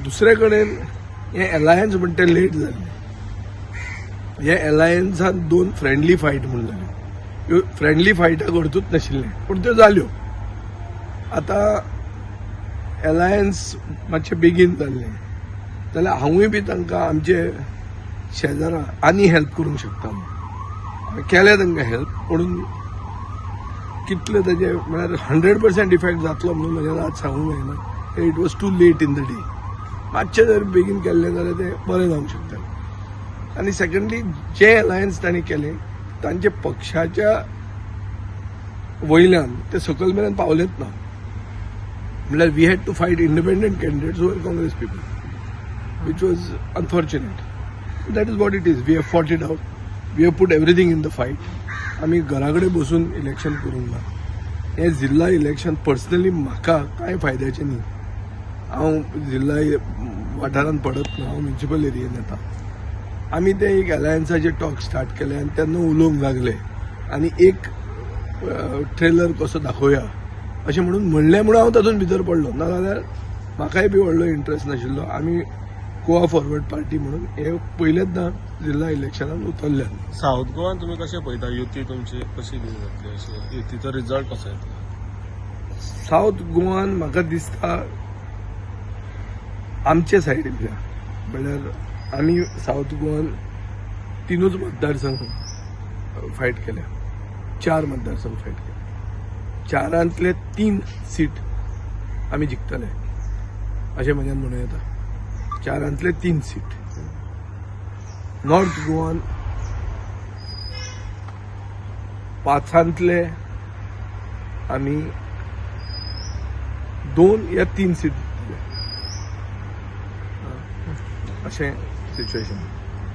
दुसरे कडेन हें एलायन्स म्हणटा तें लेट जालें. हे एलायन्सान दोन फ्रेंडली फायट म्हूण जाल्यो. ह्यो फ्रेंडली फायटाक अर्थूच नाशिल्लें, पूण त्यो जाल्यो. आतां एलायन्स मातशें बेगीन जाल्लें जाल्यार हांवूय बी तांकां आमचे शेजारा आनी हेल्प करूंक शकता. हांवें केलें तांकां हेल्प, पूण कितले ताजे म्हळ्यार 100% इफेक्ट जातलो म्हणून म्हज्यान आज सांगूंक जायना. It was too late in the day. मातशें जर बेगीन केल्लें जाल्यार तें बरें जावंक शकतालें. आनी सेकंडली, जे अलायन्स तांणी केलें तांच्या पक्षाच्या वयल्यान ते सकयल मेरेन पावलेच ना. म्हणल्यार we had to fight independent candidates were Congress people, which was unfortunate. That is what it is. We have fought it out. We have put everything in the fight. आमी घरा कडेन बसून इलेक्शन करूंक ना. हें जिल्हा इलेक्शन पर्सनली म्हाका कांय फायद्याचें न्ही. हांव जिल्हा वाठारांत पडत ना, हांव म्युनिसिपल एरियेन येता. आमी ते एक अलायन्साचे टॉक स्टार्ट केले आनी तेन्ना उलोवंक लागले आनी एक ट्रेलर कसो दाखोवया अशें म्हणून म्हणलें, म्हणून हांव तातूंत भितर पडलो. ना जाल्यार म्हाकाय बी व्हडलो इंट्रस्ट नाशिल्लो. आमी गोवा फॉरवर्ड पार्टी म्हणून हे पयलेच ना जिल्हा इलेक्शनान उतरले. साऊथ गोवान तुम्ही कशें पळयता? युती तुमची कशी कितें जातली अशी? युतीचो रिजल्ट कसो येतलो? साऊथ गोवान म्हाका दिसता आमचे सायडींतल्या, म्हणल्यार आमी साऊथ गोवान तिनूच मतदारसंघ फायट केल्या, चार मतदारसंघ फायट केल्या. चारांतले तीन सीट आमी जिखतले अशें म्हज्यान म्हणूं येता. चारांतले तीन सीट. नॉर्थ गोवान पांचांतले आमी दोन या तीन सीट जिखतले अशें सिच्युएशन.